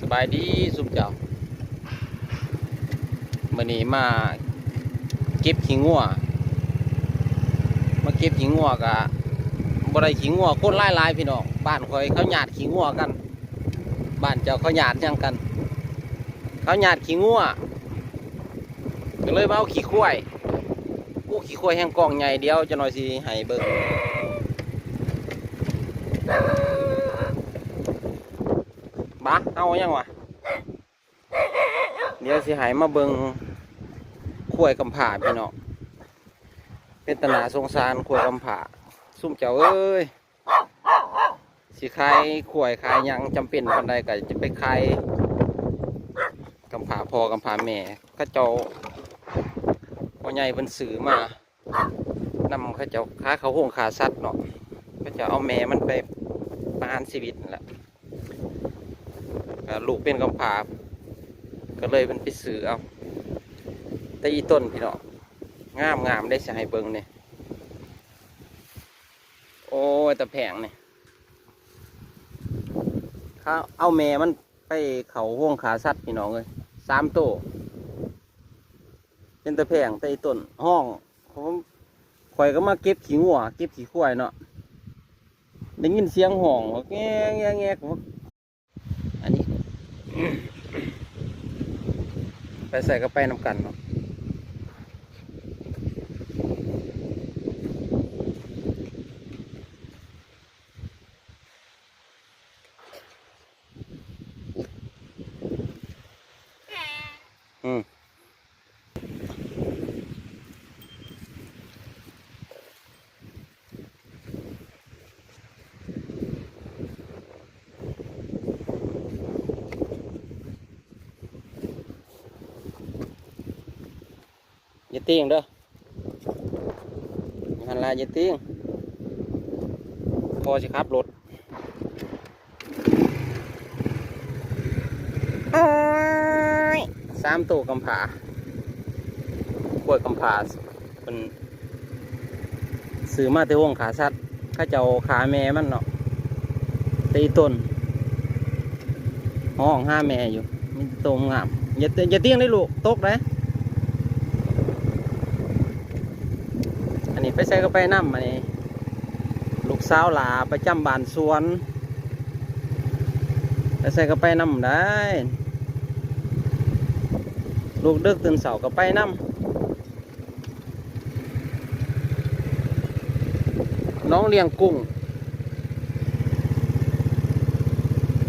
ສະບາຍດີຊຸມເຈົ້າ. ມື້ນີ້ມາເກັບຂີ້ງົວ ມາເກັບຂີ້ງົວກະບໍ່ໄດ້ຂີ້ງົວ ຄົນຫຼາຍໆ ພີ່ນ້ອງ. ບ້ານຂ້ອຍເຂົາຍາດຂີ້ງົວກັນ ບ້ານເຈົ້າເຂົາຍາດຫຍັງກັນ? ເຂົາຍາດຂີ້ງົວ ກໍເລີຍມາເອົາຂີ້ຄວາຍ. ໂອ້ ຂີ້ຄວາຍແຮ່ງກ້ອງໃຫຍ່ ດຽວຈັກໜ້ອຍຊິໃຫ້ເບິ່ງ. ບາ ເອົາຫຍັງວະ? ດຽວຊິໃຫ້ມາເບິ່ງຄວາຍກຳພ້າພີ່ນ້ອງ. ເປັນຕາໜ້າສົງສານຄວາຍກຳພ້າ ຊຸມເຈົ້າເອີຍ. ຊິຂາຍຄວາຍຂາຍຫຍັງ ຈຳເປັນປານໃດກໍຈະໄປຂາຍ. ກຳພ້າພໍ່ກຳພ້າແມ່ ເຂົາເຈົ້າ ພໍ່ໃຫຍ່ເພິ່ນຊື້ມານຳ ເຂົາເຈົ້າຂາຍເຂົ້າໂຮງຂ້າສັດເນາະ. ເຂົາເຈົ້າເອົາແມ່ມັນໄປປະຫານຊີວິດນັ້ນແຫຼະ ກໍລູກເປັນກຳພ້າ ກໍເລີຍເພິ່ນໄປຊື້ເອົາ. ແຕ່ອີ່ຕົນພີ່ນ້ອງ ງາມໆ ເດ້ ຊິໃຫ້ເບິ່ງນີ້. ໂອ້ຍ ຕາແພງນີ້ ເຂົາເອົາແມ່ມັນໄປເຂົ້າໂຮງຂ້າສັດ ພີ່ນ້ອງເອີຍ ສາມໂຕ. ເປັນຕາແພງ ແຕ່ອີ່ຕົນຮ້ອງ. ຂ້ອຍກໍມາເກັບຂີ້ງົວ ເກັບຂີ້ຄວາຍເນາະ ໄດ້ຍິນສຽງຮ້ອງ ແງກໆໆ. ອັນນີ້ ໄປໃສກໍໄປນຳກັນເນາະ. ອືມ ຢ່າຕີງເດີ ຢູ່ຫັ້ນລະ ຢ່າຕີງ ພໍ່ຊິຂັບລົດ. ໂອ້ຍ ສາມໂຕກຳພ້າ ຄວາຍກຳພ້າ ເພິ່ນຊື້ມາແຕ່ໂຮງຂ້າສັດ ເຂົາເຈົ້າຂ້າແມ່ມັນເນາະ. ແຕ່ອີ່ຕົນຮ້ອງຫາແມ່ຢູ່ ມີແຕ່ໂຕງາມ. ຢ່າ ຢ່າຕີງເດ້ລູກ ຕົກເດ້. ອັນນີ້ໄປໃສກໍໄປນຳ ອັນນີ້ລູກສາວຫຼ້າປະຈຳບ້ານສວນ ໄປໃສກໍໄປນຳໄດ້. ລຸກດຶກຕື່ນເຊົ້າກໍໄປນຳ. ນ້ອງລ້ຽງກຸ້ງ